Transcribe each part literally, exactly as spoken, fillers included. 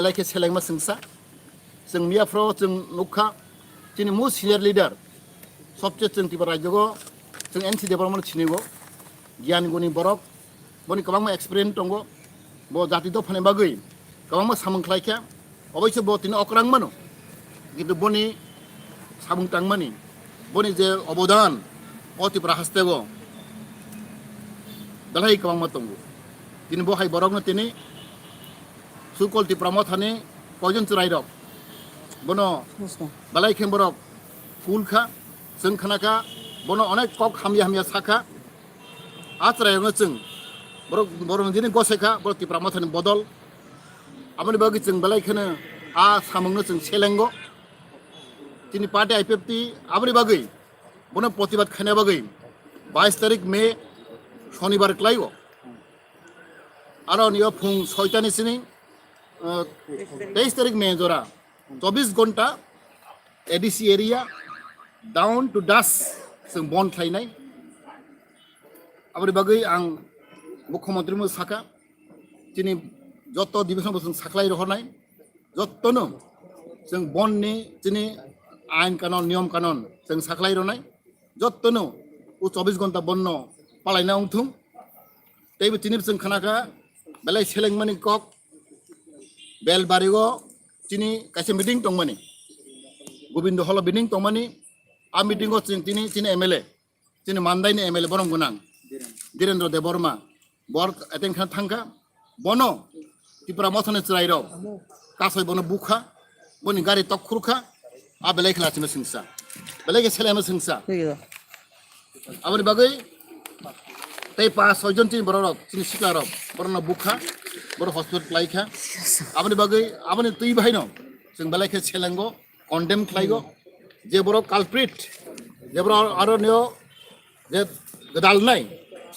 Belai khe selengma chwngsa. Chwng miyaphro chwng nukha, chini most senior leader, sobse chwng Tripura rajyogo chwng N C Debbarmano sinigo, giyan guni borok, boni kwbangma experience tongo, bo jati dophani bagwi kwbangma samung khlaikha, oboise bo tini okrang mano, kintu boni samung tangmani, boni je obodan o Tripura hasteo belai kwbangma tongo. Tini bo hai borokno tini Sukol Tipra Mothani koijon chwrairok bono belai khe borok kul kha, chwng khna kha, bono onek kok hamya hamya sa kha. A chwrairokno chwng borok, borok jini gose kha, borok Tipra Mothani bodol. Aboni bagwi chwng belai kheno a samungno chwng selengo. Chini party I P F T aboni bagwi bono protibad khaina bagwi bais tarik May Shonibar klaio. Aro nio phung soitani sini, uh, teis tarik May jora chobis gonta A D C area down to dusk chwng bon khlainai. Aboni bagwi ang Mukhyamantri mo saka, chini joto division bo chwng saklai rohornai, jottono chwng bonni chini ain kanon, niyom kanon chwng saklai ronai, jottono o chobis gonta bonno palaina wngthung. Teibo tini chwng khna kha belai selengmani kok, Belbari o chini kaisa meeting tongmani, Gobindo Hall o meeting tongmani, a meeting o chwng tini chini M L A, chini Mandai ni M L A borom gwnang Dhirendra Debbarma bor attend kha thangkha, bono Tipra Mothani chwrairok kasoi bono bukha, boni gari tok khurkha, a belai khe lachima singsa, belai khe selema singsa. Aboni bagwi tei pas soi jon chini borok rok, chini sikla rok, borok no bukha, borok hospital khlai kha. Aboni bagwi, aboni twi bahai no chwng belai khe selengo, condemn khlaigo, je borok culprit, je borok aro nio je gwdal nai,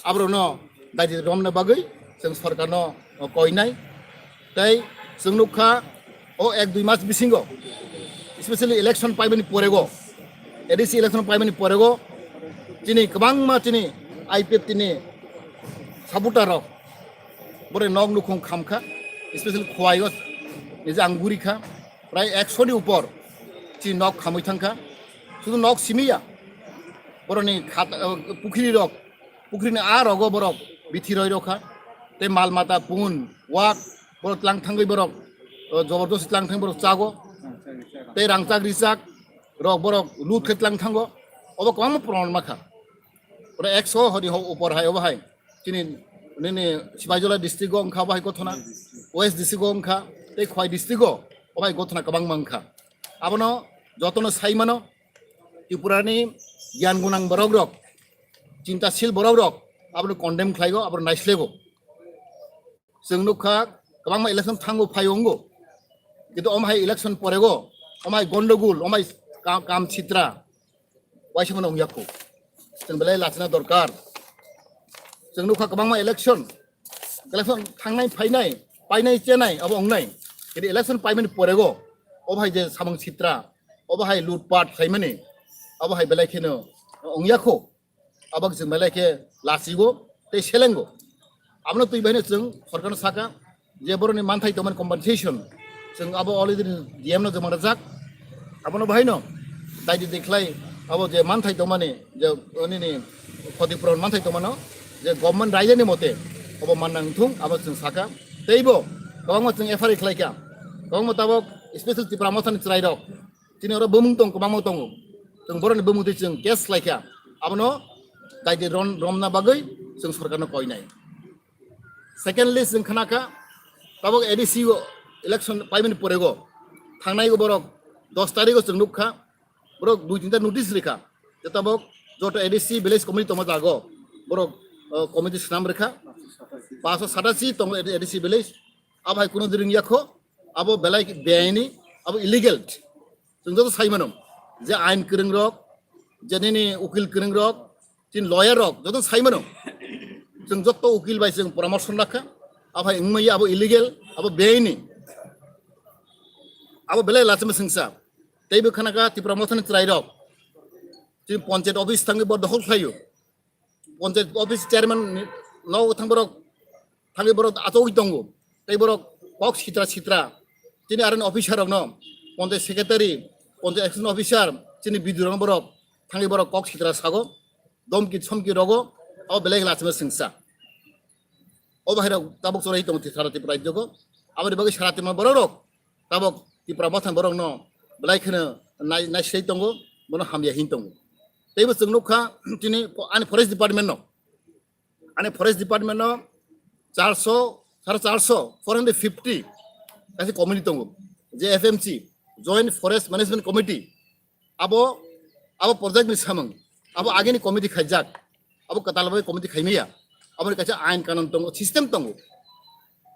aborok no daidi romna bagwi chwng sorkar no koinai. Tei chwng nukha o ek dui mas bisingo, especially election paimani porego, A D C election paimani porego, chini kwbangma chini I P F T ni supporter rok bore nok nukhung khamkha, especially Khowai o nije ang gurikha, prai ekso ni upor chini nok khamwi thangkha, sudu nok simiya, boroni khat-, pukhri rok, pukhri ni a rogo borok bithi roi rokha, tei mal mata pun wak borok tlang thangwi borok, o, jobordosti tlang thangwi borok chago, tei rangchak richak rok borok lut khe tlang thango, obo kwbangma proman makha. Oro ekso hori ho upor hai obo hai chini nini Sibaijala district o wngkha obo hai gothona, West district o wngkha, tei Khowai district o obo hai gothona kwbangma wngkha. Abono jotono sai mano, Tripura ni giyan gunang borok rok, chintasil borok rok abono condemn khlaigo, abono naislego. Chwng nukha kwbangma election thango phaio wngo, kintu omo hai election porego, omo hai gondogul, omo hai ka-, kam sitra waisa mano wngya kho. Chwng belai lachina dorkar. Chwng nukha kwbangma election, election thangnai phainai, painai chenai abo wngnai, kintu election paimani porego obo hai je samung sitra, obo hai lutpat khlaimani, abo hai belai kheno wngya kho. Abak chwng belai khe lachigo tei selengo. Abono twi baino chwng sorkarno saka je boroni manthai tongmani compensation, chwng abo already D M no joma rwjak. Abono bahaino daidi dikhlai abo je manthai tongmani je nini khoti puron manthai tongmano je government raidani mote abo manna wngthung abo chwng saka. Teibo kwbangma chwng F I R khlaikha, kwbangma tabok special Tipra Mothani chwrairok. Chini oro bumung tong, kwbangma tongo. Chwng boroni bumung twi chwng case khlaikha. Abono daidi ron-, romna bagwi chwng sorkarno koinai. Secondly, chwng khnakha, tabok A D C o election paimani porego, thangnai o borok dos tarikh o chwng nukha, borok dui tinta notice rikha. Je tabok joto A D C village committee tongma jago, borok, o, committee swnam rikha. Paso satasi tongo A D C village. Abo hai kuno diring yakho, abo belai beaini, abo illegal. Chwng joto sai mano, je ain kwrwng rok, je nini ukil kwrwng rok, chini lawyer rok, joto sai mano. Chwng joto ukil bai chwng poramorso lakha, abo hai wngmaya, abo illegal, abo beaini. Abo belai lachima singsa. Teibo khanakha Tipra Mothani chwrai rok. Chini panchayat office thangwi bo dokhol khlaio. Panchayat office chairman ni nogo thang borok, thangwi borok achogwi tongo. Tei borok kok sitra sitra Tini aroni officer rokno, ponte secretary, ponte assistant officer, chini B D O rokno borok thangwi borok kok sitra sago, domki somki rogo, abo belai lachima singsa. O bahai rok tabuk chwrai tongo Tripura, Tripura rajyogo. Aboni bagwi sara Tripura borok rok tabuk Tripura mothani borok no belai kheno nai, nai sei tongo, bono hamya hin tongo. Teibo chwng nukha tini ani forest department no, ani forest department no charso, sare charso, four hundred fifty kaisa committee tongo, je F M C, Joint Forest Management Committee. Abo, abo project ni samung, abo agini committee khaijak, abo kwtal bai committee khaimaya, abo ni kaisa ain kanun tongo, system tongo.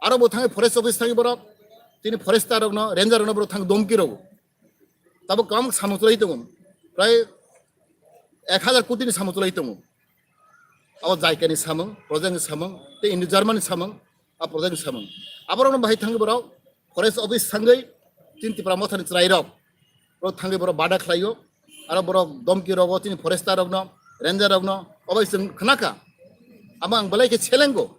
Aro bo thangwi forest office thangwi borok, tini forester rokno, ranger rokno borok thang domki rogo. Tabo kwbang samung chwlai tongo, prai ek hazar koti ni samung chwlai tongo. Abo jaikani samung, project ni samung, tei Indo German ni samung, a project ni samung. Aborokno bahai thangwi borok forest office thangwi chini Tipra mothani chwrairok, borok thangwi borok bada khlaio, aro borok domki rogo chini forester rokno, ranger rokno, obai chwng khnakha. Amo ang belai khe selengo,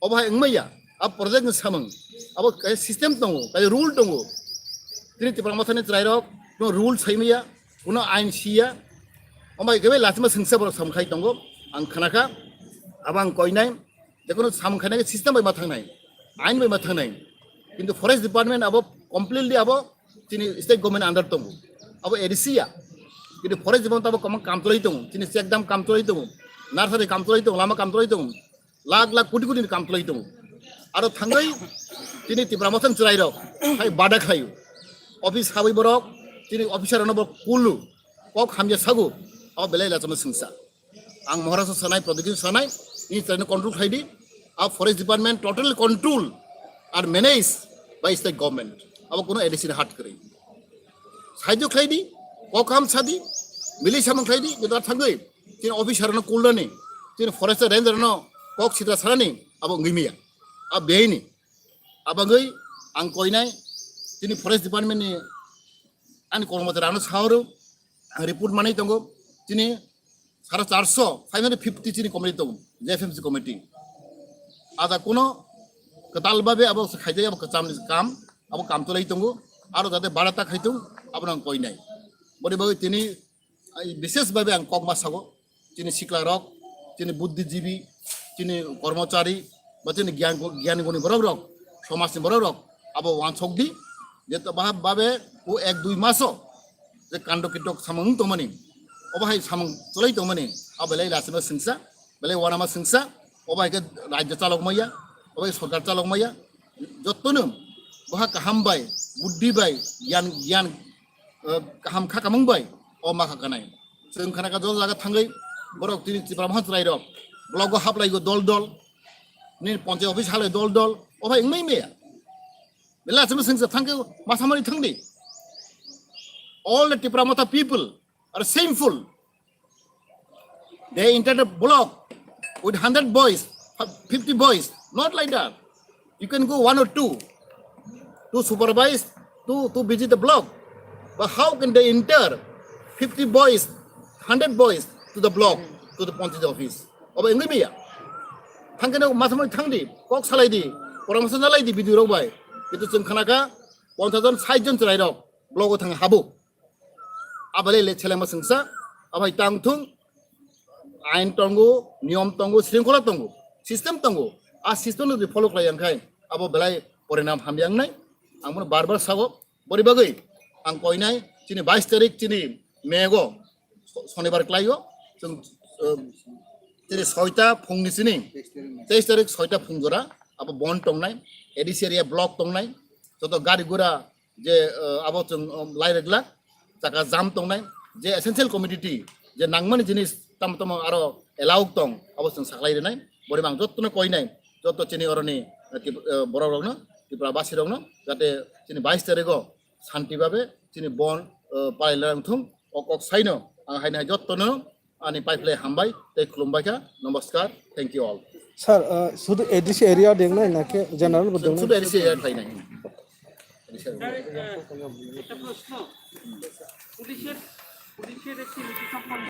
obo hai wngmaya, a project ni samung, abo kaisa system tongo, kaisa rule tongo. Chini Tipra mothani chwrairok, kuno rule saimaya, kuno ain siya, obai khe bai lachima singsa borok samung khai tongo, ang khnakha, abo ang koinai, Jekono samung khainai system bai ma thangnai, ain bai ma thangnai. Kintu forest department abo completely abo chini state government under tongo. Abo A D C ya. Kintu forest department abo kam, kam cholai tongo. Chini check dam kam cholai tongo. Nursery kam cholai tongo, lama kam cholai tongo. Lakh lakh koti koti ni kam cholai tongo. Aro thangwi chini Tipra mothani chwrairok hai bada khlaio. Office hawi borok chini officer rokno borok kulu. Kok hamya sago. Abo belai lachama singsa. Ang Maharashtra sanai, Pradyot sanai, ni chwraino control khlai di. A forest department totally control and managed by state government. Abo kuno A D C ni hat kwrwi. Saijo khlai di, kok ham sa di, bili samung khlai di, jodar thangwi, chini officer no kulnani, chini forest ranger no kok sitra sanani, abo wngwi maya. A beini. Abagwi ang koinai, chini forest department ni ani kormochari ano saoro, ang report manwi tongo, chini sare charso, five hundred fifty chini committee tongo, J F M C committee. Ada kuno kwtal babe abo se khaijak, abo kwcham ni kam, abo kam cholai tongo, aro jate barata khaitung, abo nang koinai. Boni bagwi tini, ai, bishesh babe ang kok ma sago, chini sikla rok, chini buddhijibi, chini kormochari, ba chini gyan, gyan guni borok rok, somaj ni borok rok, abo wansok di, je to bahab babe o ek dui maso, je kando kitok samung tongmani, obo hai samung cholai tongmani, abo belai lachima singsa, belai wanama singsa, obo hai khe rajya chalok maya, obo hai sorkar chalok maya, jottono boha kaham bai, buddhi bai, gyan, gyan, eh, kaham kha kamung bai, o ma kha kanai. Chwng khana ka jol jaga thangwi, borok tini Tipra mohan chwrai rok, block o haplai go dol dol, ni ponchayat office halai dol dol, obo hai wngmai maya. Belai lachima singsa thangkhe masamani thangdi. All the Tipra Motha people are shameful. They entered a block with hundred boys, fifty boys, not like that. You can go one or two to supervise, to, to visit the block. But how can they enter fifty boys, hundred boys to the block, to the Panchayat office? Obo wngwi maya. Thangkhe no masamani thangdi, kok salaidi, poramorso nalaidi B D O rok bai. Kintu chwng khanakha ponchash jon, sait jon chwrairok block o thang habo. Abole le chelema singsa, abai tang thung, ain tongo, niyom tongo, sringkhola tongo, system tongo. A system no jodi follow khlai yang khai, abo belai porinam hamya wngnai. Ang bono bar bar sago, bori bagwi ang koinai, chini bais tarik chini May go, so-, sonibar klaio, chwng, um, chini soita phungni chini, teis tarik soita phung jora, abo bon tongnai, A D C area block tongnai, joto gari gura je, uh, abo chwng, um, lai reglak, chaka jam tongnai, je essential commodity, je nangmani jinis tamo tamo aro allow tong, abo chwng saklai rinai, bori mang jottono koinai, jotto chini oroni, uh, tip-, uh, borok rokno, Tripura basi rokno, jate chini bais tarigo santi babe chini bon, uh, palai lang thung, o kok saino, ang haino hai jottono, Ani pai phlai hambai tei khulumbai kha. Namaskar. Thank you all. Sir, uh, শুধু A D C area dengnai na khe general bo dengnai? শুধু A D C area khlainai. একটা প্রশ্ন, পুলিশের, পুলিশের একটি নীতি সম্পন্ন